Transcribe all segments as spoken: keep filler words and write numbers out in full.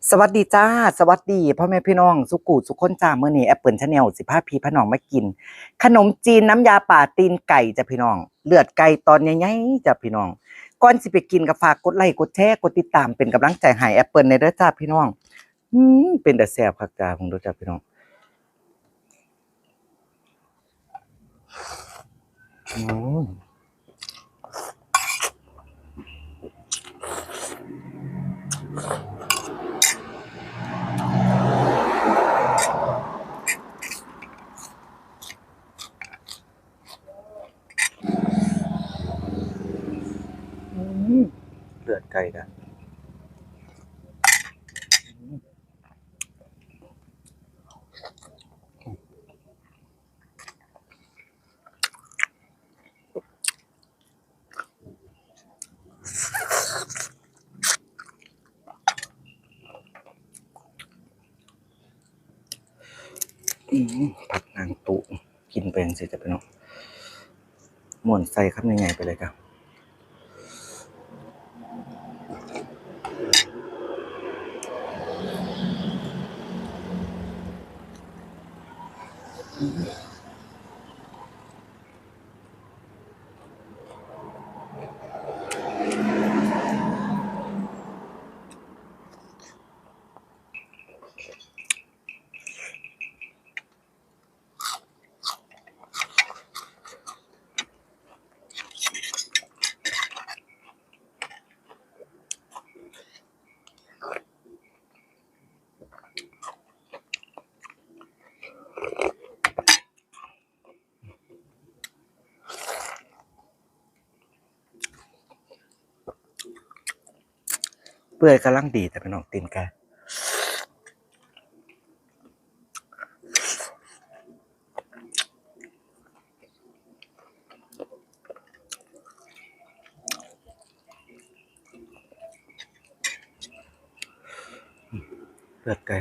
สวัสดีจ้า สวัสดีพ่อแม่พี่น้องสุกูสุคนจ้า มื้อนี้แอปเปิลชาแนลสิพาพี่พาน้องมากิน ขนมจีนน้ำยาป่าตีนไก่จ้ะพี่น้อง เลือดไก่ตอนใหญ่ๆจ้ะพี่น้อง ก่อนสิไปกินก็ฝากกดไลค์กดแชร์กดติดตามเป็นกำลังใจให้แอปเปิลแหน่เด้อจ้าพี่น้อง อืม เป็นแต่แซ่บคักจ้า เบิ่งดูจ้าพี่น้อง อืม อืม เลือดไก่นะ อืม ผักนางตุ กินไปจังซี่จ้ะพี่น้อง ม่วนใส่คำใหญ่ๆไปเลยจ้ะ เปื่อยกำลังดีแต่พี่น้องตีนไก่ เลือดไก่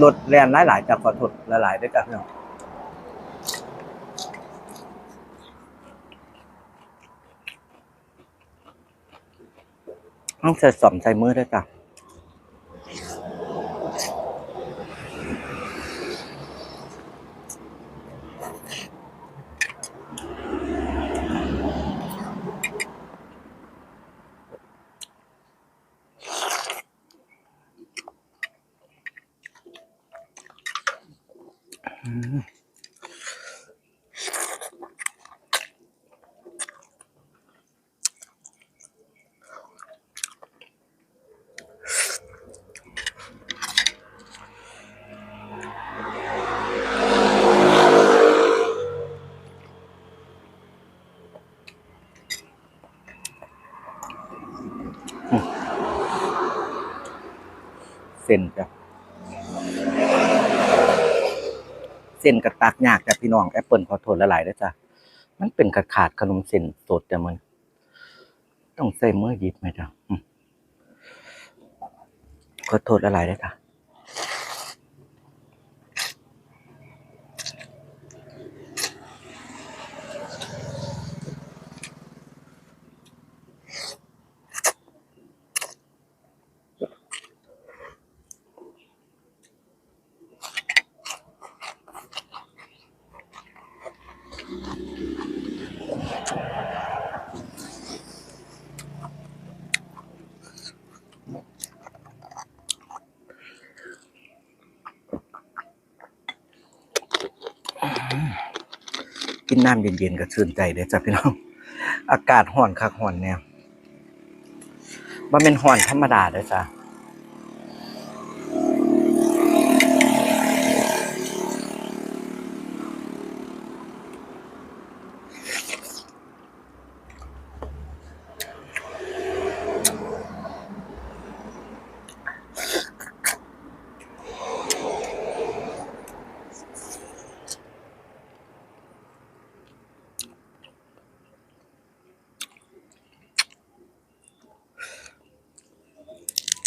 รถแล่นหลายๆจ้ะ ขอโทษหลายๆด้วยจ้ะพี่น้อง ต้องใส่สอมใส่มือด้วยจ้ะ อืม เส้นจ้ะ เส้นก็ตักยากจ้ะพี่น้อง แอปเปิลขอโทษหลายๆเด้อจ้ะ มันเป็นขาดๆขนมเส้นสดจ้ะมัน ต้องใส่มือหยิบไหมจ้ะ อืม ขอโทษหลายๆเด้อจ้ะ กินน้ำเย็นๆก็ชื่นใจเด้อจ้ะพี่น้อง อากาศร้อนคักร้อนแน่ บ่แม่นฮ้อนธรรมดาเด้อจ้ะ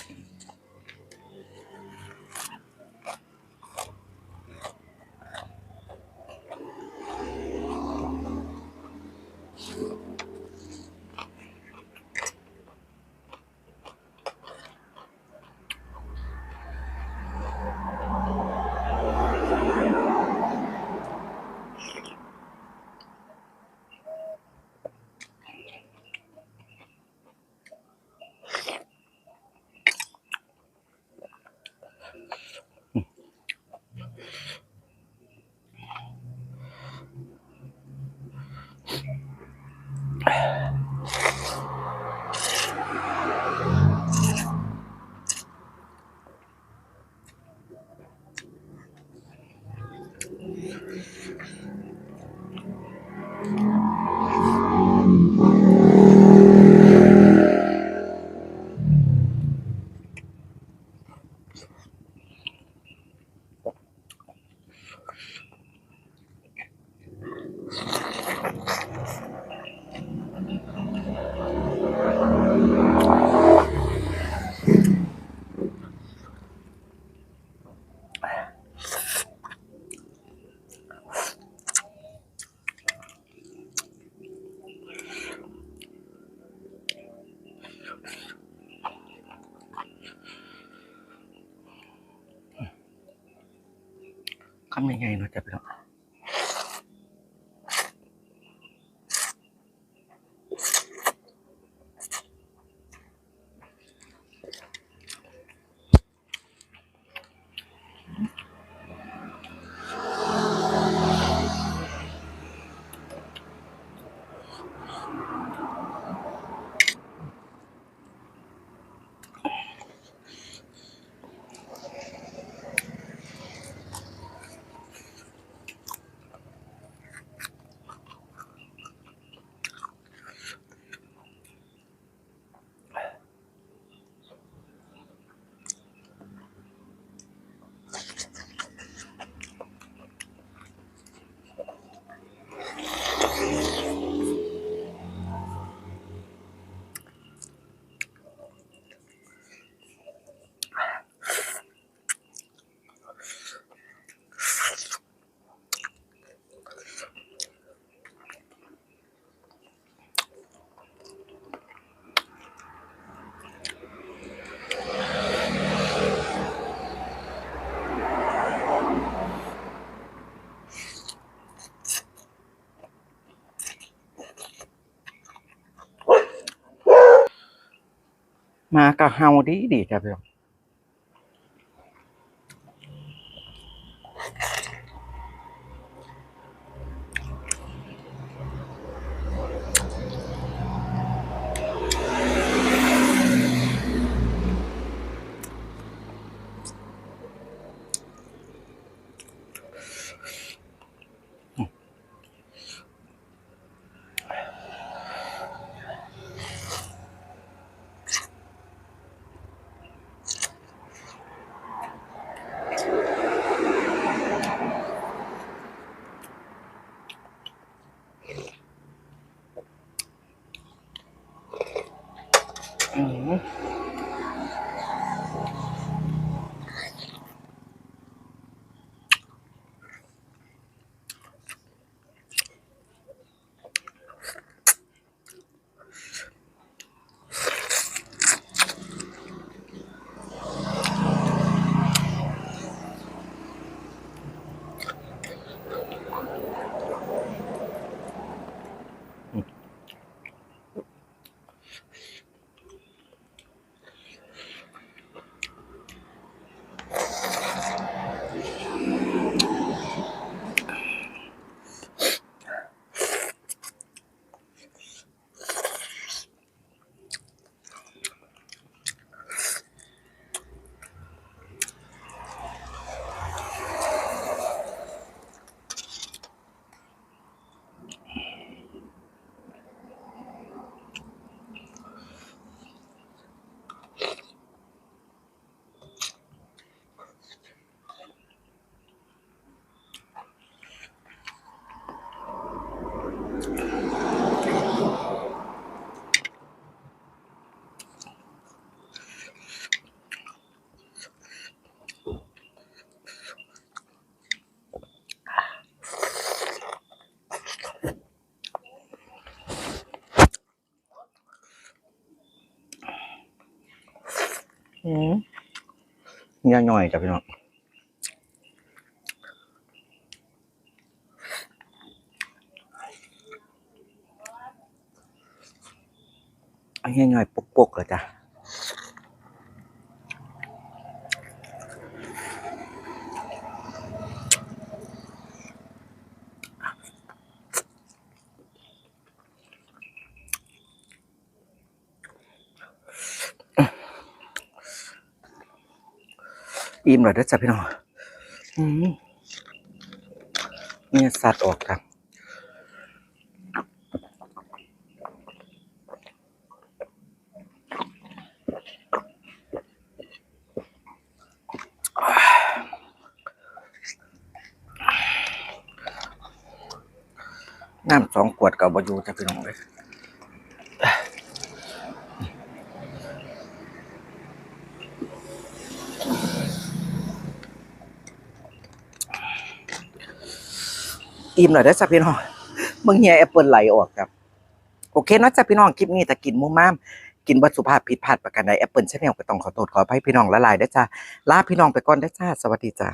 อื คำใหญ่ๆเนาะจ้ะพี่น้อง หมาก็เห่าดีดีจ้ะพี่น้อง อืม อืม เนื้อย่อยจ้ะพี่น้อง อันนี้หน่อยปกๆเลยจ้ะ อิ่มแล้วเด้อจ้ะพี่น้อง อืม เนี่ยสัตว์ออกจ้ะ น้ำสองขวดก็บ่อยู่จ้ะพี่น้องเอ้ย อิ่มแล้วเด้อจ้ะพี่น้อง เบิ่งเหี่ยแอปเปิ้ลไหลออกจ้ะ โอเคเนาะจ้ะพี่น้อง คลิปนี้ถ้ากินมุมมาม กินบ่สุภาพผิดพลาดประการใด แอปเปิ้ลแชนแนลก็ต้องขอโทษขออภัยพี่น้องหลายๆเด้อจ้ะ ลาพี่น้องไปก่อนเด้อจ้า สวัสดีจ้า